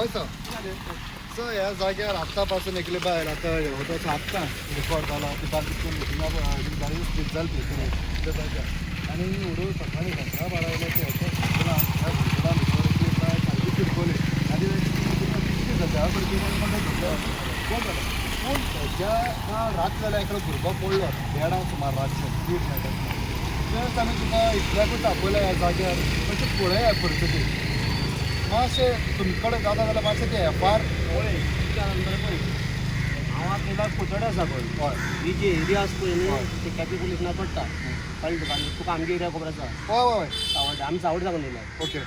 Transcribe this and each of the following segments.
हय sir. So ह्या जाग्यार आत्तां पासून एकली बायल आतां होता आत्तां रिकॉर्ड जाला ती बायल तितून गाडी स्लीप जाली ती त्या जाग्यार आनी उडून सकाळी 11-12 वयल्या ते हेच्या भितर ह्या भितरा भितर एकली बायल सारकी शिरकली आनी कितें जालें ह्या भुरग्यांक कोण जालें पूण तेज्या रात जाल्यार एकलो भुरगो पडलो देडांक सुमार रातचें 1:30 मेळटा. जस्ट आमी तुका इतल्याकूच आपयला ह्या जाग्यार मातशें पळया परिस्थिती मातशें तुमचे कडेन जाता जाल्यार मातशें ते एफ आर पळय कितें जालें पळय हांव आतां येयला कुचडे आसा पळय हय ही जी एरिया आसा पळय हय. न्ही ती केपें पुलिसां पडटा कळ्ळें तुका आनी तुका आमगे एरिया खबर आसा हय हय सावड्डे आमी सावड्डे साकून येयला. ओके.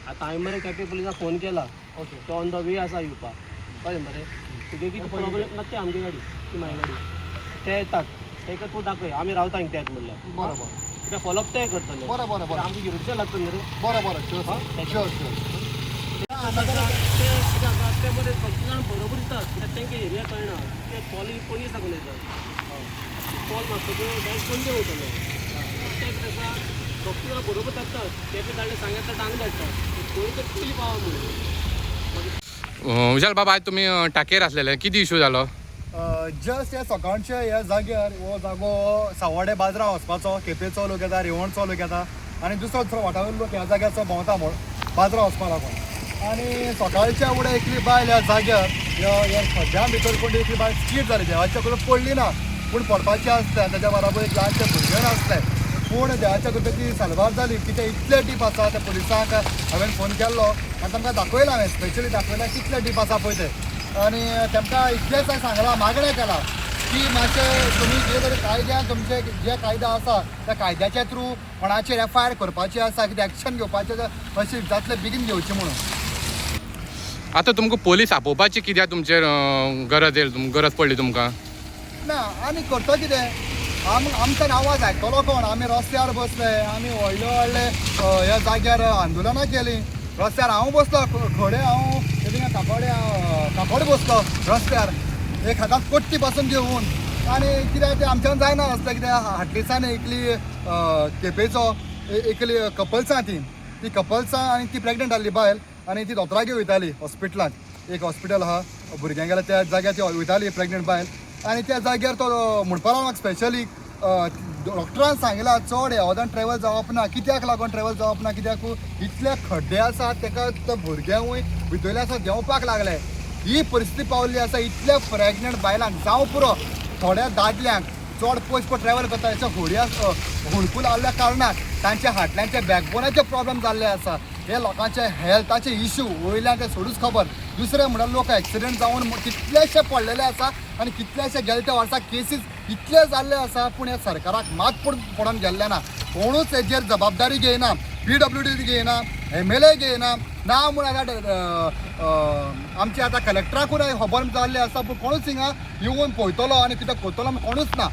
आतां हांवें मरे केपें पुलिसांक फोन केला. ओके. तो ऑन the way आसा येवपाक कळ्ळें मरे. तुगे कितें प्रॉब्लेम ना ती आमगे गाडी ती म्हाजी गाडी ते येतात तेका तूं दाखय आमी रावता हिंगा तेच म्हणल्यार बरें बरें. कित्याक फॉलोअप ते करतले बरें बरें बरें. आमकां गिरोवचें लागता न्ही रे. बरें बरें शुअर सर शुअर शुअर. ते कितें आसा ते मरे सगळे जाण बरोबर दितात कित्याक तांकां एरिया कळना ते कॉल पणजे साकून येतात कॉल मारतकच डायरेक्ट पणजे वयतलो ते कितें आसा सगळे जाण बरोबर धाडटात केपें धाडले सांग्यार धाडटा हांगा धाडटात खंय तर पयलीं पावा म्हणून. विशाल बाबा, आज तुमी टाकयेर आसलेले, कितें इशू जालो? जस्ट ह्या सकाळचे ह्या जाग्यार हो जागो सावड्डे बाजरा वचपाचो केपेंचो लोक येता, रिवणचो लोक येता आनी दुसरो दुसरो वाठाराचो लोक ह्या जाग्याचो भोंवता म्हूण बाजरा वचपा लागून. आनी सकाळच्या फुडें एकली बायल ह्या जाग्यार ह्या खड्ड्या भितर कोण एकली बायल स्कीट जाली. देवाच्या कृपेन पडली ना पूण पडपाची आसलें आनी ताच्या बराबर एक ल्हानशें भुरगें आसलें पूण देवाच्या कृपेन ती साल्वार जाली. कितें इतले डीप आसा त्या पुलिसांक हांवें फोन केल्लो आनी तांकां दाखयलां हांवें स्पेशली दाखयलां कितले डीप आसा पळय ते. आनी तांकां इतलेंच हांवें सांगलां, मागणें केलां की मातशें तुमी कितें तरी कायद्यान तुमचे जे कायदो आसा त्या कायद्याच्या थ्रू कोणाचेर एफ I R करपाची आसा कितें एक्शन घेवपाचें आसा अशें जातलें बेगीन घेवचें म्हणून. आतां तुमकां पोलीस आपोवपाची कित्याक तुमचेर गरज येयली, गरज पडली तुमकां? ना आनी करता कितें आमकां आवाज आयकतलो कोण? आमी रस्त्यार बसले, आमी व्हडले व्हडले ह्या जाग्यार आंदोलनां केलीं रस्त्यार. हांव बसलो खडे, हांव थिंगा काकोडे काकोडे बसलो रस्त्यार एक हातांत पट्टी पासून घेवन. आनी कित्याक तें आमच्यान जायना आसलें कित्याक हाटलीसान एकली केपेंचो एकली कपल्सां ती ती कपल्सां आनी ती प्रेग्नंट आहली बायल आनी ती दोतोरागेर वयताली हॉस्पिटलांत. एक हॉस्पिटल आहा भुरग्यांक गेल्यार त्या जाग्यार ती वयताली प्रेग्नंट बायल आनी त्या जाग्यार तो म्हणपाक लागलो म्हाका स्पेशली डॉक्टरान सांगलां चड ह्या वतान ट्रॅवल जावप ना. कित्याक लागून ट्रॅवल जावप ना? कित्याक इतले खड्डे आसात ताका तो भुरग्यांकूय भितरले आसा देंवपाक लागले. ही परिस्थिती पावल्ली आसा इतल्या प्रेग्नंट बायलांक जावं पुरो थोड्या दादल्यांक चड पयस पयस ट्रॅवल करता हेच्या होडी हुडकूल आहल्या कारणान तांच्या हाटल्यांचे बॅकबोनाचे प्रॉब्लम जाल्ले आसा. हे लोकांचे हेल्थाचे इशू वयल्यान ते सोडूच खबर. दुसरें म्हणल्यार लोक एक्सिडंट जावन कितलेशे पडलेले आसा आनी कितलेशे गेले त्या वर्सा केसीस इतले जाल्ले आसा पूण ह्या सरकाराक मात पूण पडोन गेल्ले ना. कोणूच हेजेर जबाबदारी घेयना, पीडब्ल्यूडी घेयना, एमएलए घेयना ना म्हूण आतां आमचे आतां कलेक्टराकूय खबर जाल्लें आसा पूण कोणूच हिंगा येवन पळयतलो आनी कितें करतलो म्हूण कोणूच ना.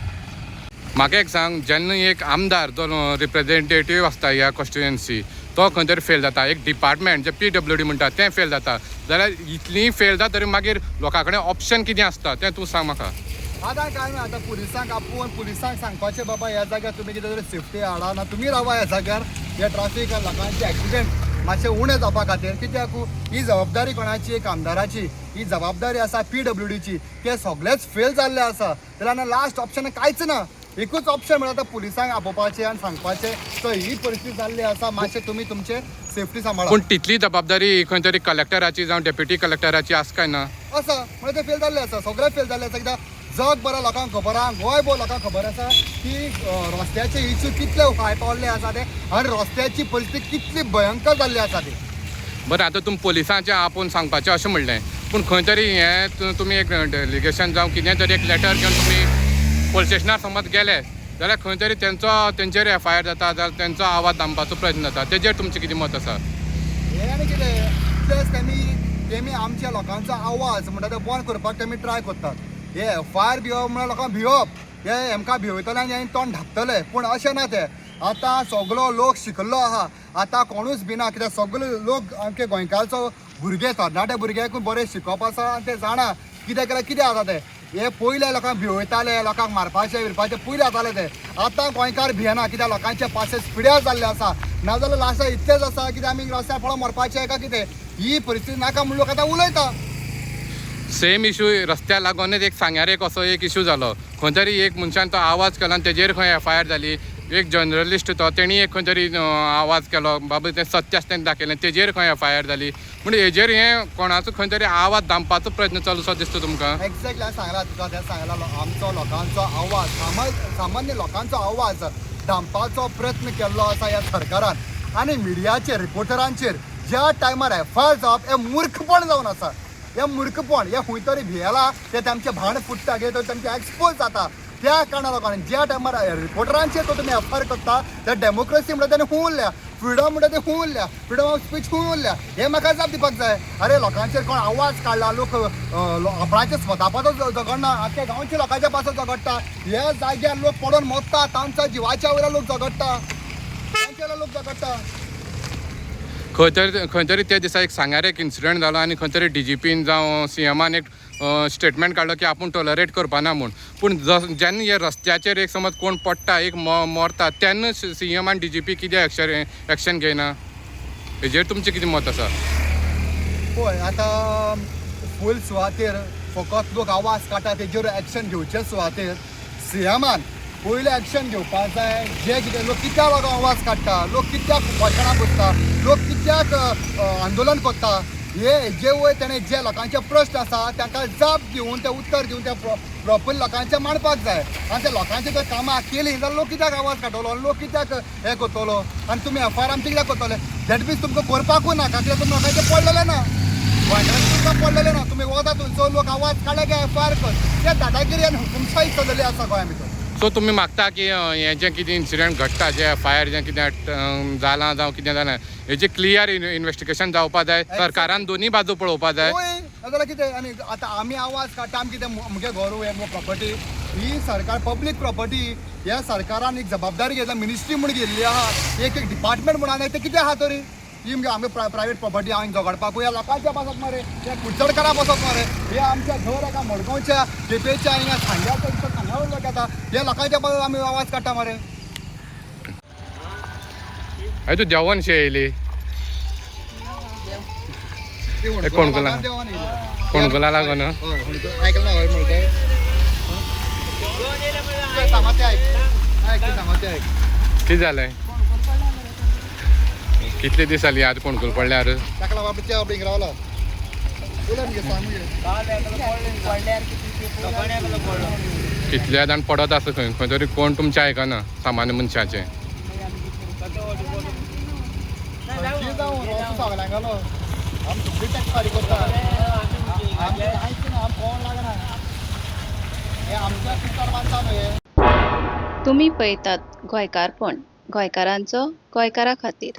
म्हाका एक सांग, जेन्ना एक आमदार जो रिप्रेझेंटेटीव आसता ह्या कॉन्स्टिट्युएन्सी तो खंय तरी फेल जाता, एक डिपार्टमेंट जे पीडब्ल्यूडी म्हणटा तें फेल जाता, जाल्यार इतलीं फेल जाता तरी मागीर लोकां कडेन ऑप्शन कितें आसता तें तूं सांग म्हाका. आतां काय ना आतां पुलिसांक आपोवन पुलिसांक सांगपाचें बाबा ह्या जाग्यार तुमी कितें तरी सेफ्टी हाडा ना तुमी रावा ह्या जाग्यार ह्या ट्राफीक लोकांचे एक्सिडेंट मातशे उणें जावपा खातीर. कित्याक ही जबाबदारी कोणाची? एक आमदाराची ही जबाबदारी आसा, पीडब्ल्यूडीची. ते सगळेच फेल जाल्ले आसा जाल्यार लास्ट ऑप्शन कांयच ना. एकूच ऑप्शन म्हळ्यार आतां पुलिसांक आपोवपाचें आनी सांगपाचें तर ही परिस्थिती जाल्ली आसा मातशें तुमी तुमचे सेफ्टी सांबाळा. पूण तितली जबाबदारी खंय तरी कलेक्टराची जावं डेप्युटी कलेक्टराची आसा काय ना? आसा म्हळ्यार ते फेल जाल्ले आसा, सगळे फेल जाल्ले आसा. कित्याक जग बरें लोकांक खबर आहा, गोंय भर लोकांक खबर आसा की रस्त्याचे इश्यू कितले हाय पावल्ले आसा ते आनी रस्त्याची परिस्थिती कितली भयंकर जाल्ली आसा ती. बरें, आतां तुमी पोलिसांचें आपोवन सांगपाचें अशें म्हणलें पूण खंय तरी हें तुमी एक डेलिगेशन जावं कितें तरी एक लेटर घेवन तुमी पोलीस स्टेशनार समज गेले जाल्यार खंय तरी तेंचो तेंचेर एफ I R जाता जाल्यार तेंचो आवाज दामपाचो प्रयत्न जाता, तेजेर तुमचें कितें मत आसा? हें आनी कितें इतलेंच तेमी तेमी आमच्या लोकांचो आवाज म्हणटा ते बंद करपाक तेमी ट्राय करतात. हे एफ I R भिवप म्हळ्यार लोकांक भिवप, हे हेमकां भिवयतले आनी तोंड धांपतले पूण अशें ना तें. आतां सगलो लोक शिकल्लो आहा, आतां कोणूच भिना कित्याक सगलो लोक आमचे गोंयकारचो भुरगे तरणाटे भुरग्यांकूय बरें शिकप आसा आनी ते जाणा कितें केल्यार कितें जाता तें. हे पयले लोकांक भिवयताले, लोकांक मारपाचें बिरपाचें पयलीं जातालें तें. आतां गोंयकार भियेना कित्याक लोकांचे पाशे पिड्यार जाल्ले आसा. नाजाल्यार लास्टाक इतलेंच आसा कित्याक आमी रस्त्यार पडोन मरपाचें काय कितें. ही परिस्थिती नाका म्हूण लोक आतां उलयता. सेम इशू रस्त्या लागूनच एक सांग्यार एक असो एक इशू जालो, खंय तरी एक मनशान तो आवाज केलो आनी तेजेर खंय एफ I R जाली. एक जर्नलिस्ट तो, तेणी एक खंय तरी आवाज केलो, बाबा तें सत्य आसा तेणें दाखयलें, तेजेर खंय एफ I R जाली. पूण हेजेर हें कोणाचो खंय तरी आवाज दामपाचो प्रयत्न चालू आसा दिसता तुमकां? एक्झॅक्टली, हांवें सांगलां तुका, तें सांगलां, आमचो लोकांचो आवाज, सामान्य लोकांचो आवाज धांपपाचो प्रयत्न केल्लो आसा ह्या सरकारान. आनी मिडियाचेर, रिपोर्टरांचेर ज्या टायमार एफ I R जावप हें मूर्खपण जावन आसा. हें मूर्खपण, हें खंय तरी भियेला ते तांचें भाण फुट्टा, कितें तरी तांचें एक्सपोज जाता, त्या कारणान लोकांनी ज्या टायमार रिपोर्टरांचेर तो तुमी एफ I R करता, त्या डेमोक्रेसी म्हणटा तेणें खूंय उरल्या? फ्रिडम म्हणटा तें खूंय उरल्या? फ्रिडम ऑफ स्पीच खूंय उरल्या? हें म्हाका जाप दिवपाक जाय. अरे, लोकांचेर कोण आवाज काडला, लोक आपणाचे स्वता पासत झगडना, आख्या गांवच्या लोकांच्या पासत झगडटा. ह्या जाग्यार लोक पडोन मरता, तांच्या जिवाच्या वयल्यान लोक झगडटा, तांच्या वयल्यान लोक झगडटा. खंय तरी त्या दिसा एक सांग्यार एक इन्सिडंट जालो आनी खंय तरी डीजीपीन जावं सीएमान एक स्टेटमेंट काडलो की आपूण टॉलरेट करपाना म्हूण. पूण जेन्ना हे रस्त्याचेर एक समज कोण पडटा, एक मरता, तेन्ना सीएम आनी डीजीपी कितें एक्शन घेयना, हेजेर तुमचें कितें मत आसा? पळय, आतां फूल सुवातेर फकत लोक आवाज काडटा तेजेर एक्शन घेवचे सुवातेर सीएमान पयलें एक्शन घेवपाक जाय. जे कितें लोक कित्याक लागून आवाज काडटा, लोक कित्याक उपोशणां बसता, लोक कित्याक आंदोलन करता, हे हेजे वयर तेणें जे लोकांचे प्रश्न आसा तांकां जाप दिवन, ते उत्तर दिवन, ते प्रॉपर लोकांचे मांडपाक जाय. आनी ते लोकांचे जर कामां केलीं जाल्यार लोक कित्याक आवाज काडटलो आनी लोक कित्याक हें करतलो? आनी तुमी एफ I R आमचे कित्याक करतले? That means तुमकां करपाकूय नाका, कित्याक तुमी लोकांचें पडलेलें ना, गोंयकारांचें तुमकां पडलेलें ना. तुमी वता थंयसर लोक आवाज काडले की एफ I R कर. ते दादागिरी आनी हुकुमशाही चललेली आसा गोंया भितर. सो तुमी मागता की हें जें कितें इन्सिडंट घडटा, जे एफ I R जें कितें जालां जावं कितें जालां, हेजें क्लियर इन्वेस्टिगेशन जावपा जाय, सरकारान दोनी बाजू पळोवपा जाय. वय, नाजाल्यार कितें? आनी आतां आमी आवाज काडटा, आमी कितें, मुगे घर, हे मुगे प्रॉपर्टी, ही सरकार पब्लीक प्रॉपर्टी. ह्या सरकारान एक जबाबदारी घेतला, मिनिस्ट्री म्हूण घेल्ली आहा, एक एक डिपार्टमेंट म्हूण आहा, तें कितें आहा तरी? ही मुगे आमी प्रायवेट प्रॉपर्टी हांवें झगडपाकूय ह्या लोकांच्या पासत मरे, ह्या कुडचडकारां पासत मरे. हे आमच्या घर एका मडगांवच्या, केपेंच्या, हिंगा सांग्याच्या, सांग्यावर लोक येता, ह्या लोकांच्या पासत आमी आवाज काडटा मरे. हय, तूं जेवण शे येयली? हे कोणकुला? कोणकुला लागून? हय, आयकलें ना? हय म्हणटा ते, सांगा ते आयक, आयक ते, सांगा ते आयक. कितें जालें? कितले दीस जाली आज कोणकूल पडल्यार? ताका लागून आपल्या त्या आपल्या रावला, उलय मगे, सांग मगे. कितल्या जाण पडत आसा खंय खंय तरी, कोण तुमचें आयकना सामान्य मनशाचें. खंयची जावं, रस्तो सगल्यांक घालो, आमी सगळी टॅक्स फारीक करता. आमचें कांयच ना, आम कोण लागना, हे आमच्या कुस्तार बांदता न्हू हे. तुमी पळयतात गोंयकारपण, गोंयकारांचो गोंयकारा खातीर.